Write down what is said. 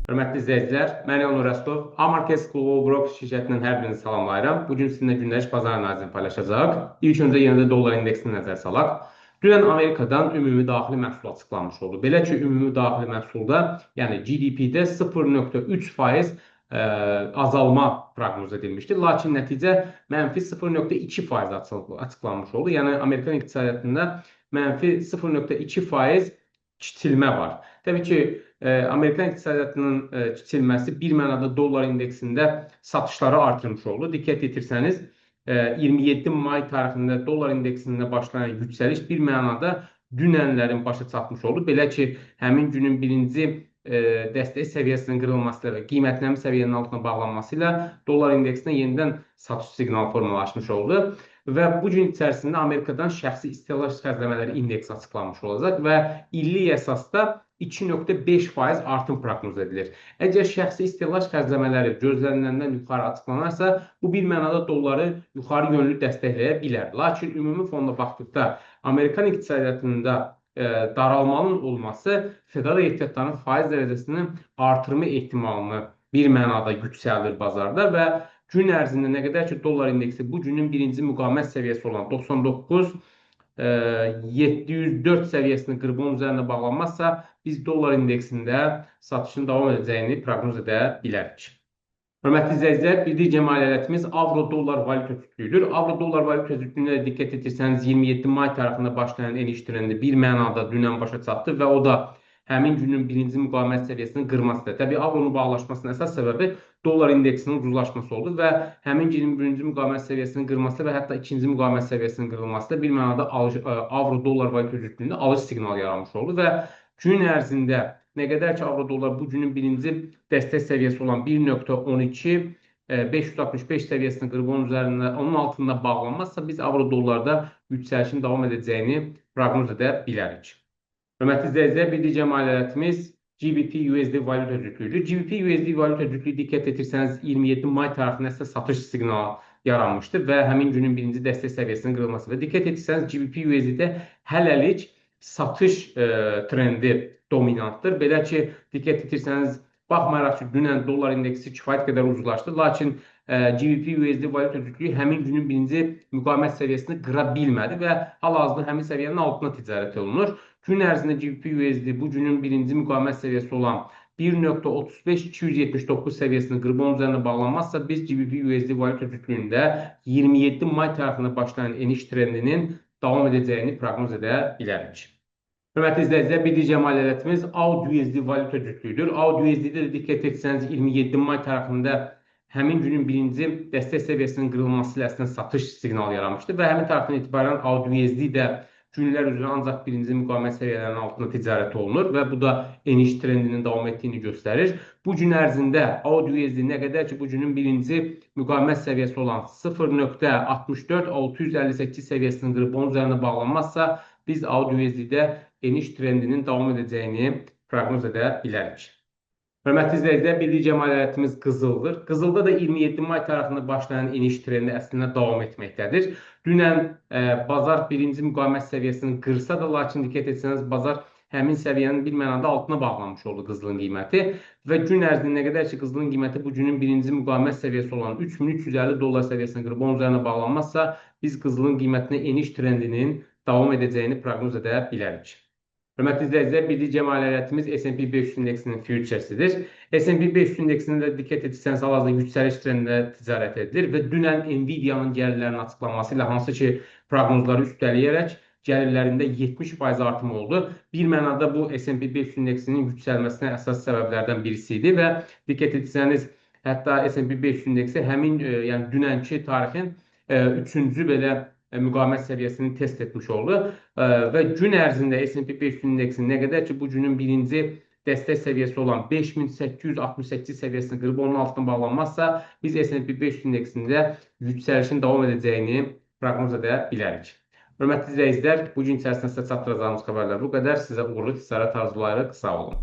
Hörmətli izləyicilər, mən Elnur Rəsulov, Amarkes Global Broker şirkətindən hər birinizi salamlayıram. Bu gün sizinlə gündəlik bazar analizini paylaşacağıq. İlk öncə yenə də dollar indeksini nəzər salaq. Dünən Amerikadan ümumi daxili məhsul açıqlanmış oldu. Belə ki, ümumi daxili məhsulda, yəni GDP-də 0,3% azalma proqnoz edilmişdi. Lakin nəticə mənfi 0,2% açıqlanmış oldu. Yəni Amerikan iqtisadiyyatında mənfi 0,2% kiçilmə var. Təbii ki, Amerikan iqtisadiyyatının kiçilməsi bir mənada dollar indeksində satışları artırmış oldu. Diqqət yetirsəniz, 27 may tarixində dollar indeksində başlayan yüksəliş bir mənada dünənlərin başa çatmış oldu. Belə ki, həmin günün birinci dəstək səviyyəsinin qırılması ilə və qiymətlənmə səviyyənin altına bağlanması ilə dollar indeksində yenidən satış siqnalı formalaşmış oldu. Və bu gün içərisində Amerikadan şəxsi istehlak xərcləmələri indeksi açıqlanmış olacaq və illik əsasda 2,5% artım proqnoz edilir. Əgər şəxsi istehlak xərcləmələri gözləniləndən yuxarı açıqlanarsa, bu bir mənada dolları yuxarı yönlü dəstəkləyə bilər. Lakin ümumi fonda baxdıqda Amerikan iqtisadiyyatında daralmanın olması federal ehtiyatların faiz dərəcəsinin artırma ehtimalını bir mənada yüksəldir bazarda və gün ərzində nə qədər ki dollar indeksi bu günün birinci müqavimət səviyyəsi olan 99,704 səviyyəsini qırıb onun üzərində bağlanmazsa, biz dollar indeksində satışın davam edəcəyini proqnoz edə bilərik. Hörmətli izləyicilər, bir digər maliyyə avro-dollar valyuta cütlüyüdür. Avro-dollar valyuta cütlüyünə də diqqət etirsəniz, 27 may tarixində başlayan eniş trendi bir mənada dünən başa çatdı və o da həmin günün birinci müqavimət səviyyəsinin qırmasıdır. Təbii, avronun bağlaşmasının əsas səbəbi dollar indeksinin ucuzlaşması oldu və həmin günün birinci müqavimət səviyyəsinin qırılması və hətta ikinci müqavimət səviyyəsinin qırılması da bir mənada avro-dollar valyuta cütlüyündə alış siqnalı yaranmış oldu və gün ərzində nə qədər ki avro-dollar bu günün birinci dəstək səviyyəsi olan 1.12 565 səviyyəsini qırıb onun üzərində, onun altında bağlanmazsa, biz avro-dollarda yüksəlişin davam edəcəyini proqnoz edə bilərik. Hörmətli izləyicilər, bir digər maliyyətimiz GBP-USD valyuta cütlüyüdür. GBP-USD valyuta cütlüyü diqqət etirsəniz 27 may tarixində isə satış siqnalı yaranmışdı və həmin günün birinci dəstək səviyyəsinin qırılması və diqqət etirsəniz GBP-USD-də hələlik satış trendi dominantdır. Belə ki, diqqət etirsəniz, baxmayaraq ki, dünən dollar indeksi kifayət qədər ucuzlaşdı, lakin GBP-USD valyuta cütlüyü həmin günün birinci müqavimət səviyyəsini qıra bilmədi və hal-hazırda həmin səviyyənin altına ticarət olunur. Gün ərzində GBP-USD bu günün birinci müqavimət səviyyəsi olan 1.35279 səviyyəsini qırıb onun üzərinə bağlanmazsa, biz GBP-USD valyuta cütlüyündə 27 may tarixində başlayan eniş trendinin davam edəcəyini proqnoz edə bilərik. Hörmətli izləyicilər, bir digər maliyyətimiz AUD-USD valyuta cütlüyüdür. AUD-USD-də də diqqət etsəniz 27 may tarixində həmin günün birinci dəstək səviyyəsinin qırılması ilə əslində satış siqnalı yaranmışdı və həmin tarixdən etibarən AUD-USD də günlər üzrə ancaq birinci müqavimət səviyyələrinin altında ticarət olunur və bu da eniş trendinin davam etdiyini göstərir. Bu gün ərzində AUD-USD nə qədər ki bu günün birinci müqavimət səviyyəsi olan 0.64658 səviyyəsini qırıb onun üzərində bağlanmazsa, biz AUD-USD-də eniş trendinin davam edəcəyini proqnoz edə bilərik. Hörmətli izləyicilər, bir digər maliyyətimiz qızıldır. Qızılda da 27 may tarixində başlayan eniş trendi əslində davam etməkdədir. Dünən bazar birinci müqavimət səviyyəsini qırsa da, lakin diqqət etsəniz, bazar həmin səviyyənin bir mənada altına bağlanmış oldu qızılın qiyməti və gün ərzində nə qədər ki qızılın qiyməti bu günün birinci müqavimət səviyyəsi olan 3350 dollar səviyyəsini qırıb onun üzərinə bağlanmazsa, biz qızılın qiymətinə eniş trendinin davam edəcəyini proqnoz edə bilərik. Hörmətli izləyicilər, bir digər maliyyətimiz S&P 500 indeksinin futuresidir. S&P 500 indeksində də diqqət etsəniz, hal-hazırda yüksəliş trendində ticarət edilir və dünən Nvidia-nın gəlirlərinin açıqlanması ilə hansı ki proqnozları üstələyərək gəlirlərində 70% artım oldu. Bir mənada bu S&P 500 indeksinin yüksəlməsinə əsas səbəblərdən birisi idi və diqqət etsəniz, hətta S&P 500 indeksi həmin, yəni dünənki tarixin üçüncü belə müqavimət səviyyəsini test etmiş oldu və gün ərzində S&P 500 indeksi nə qədər ki bu günün birinci dəstək səviyyəsi olan 5868 səviyyəsini qırıb onun altına bağlanmazsa, biz S&P 500 indeksində yüksəlişin davam edəcəyini proqnoz edə bilərik. Hörmətli izləyicilər, bu gün içərisində sizə çatdıracağımız xəbərlər bu qədər. Sizə uğurlu ticarət arzulayırıq. Sağ olun.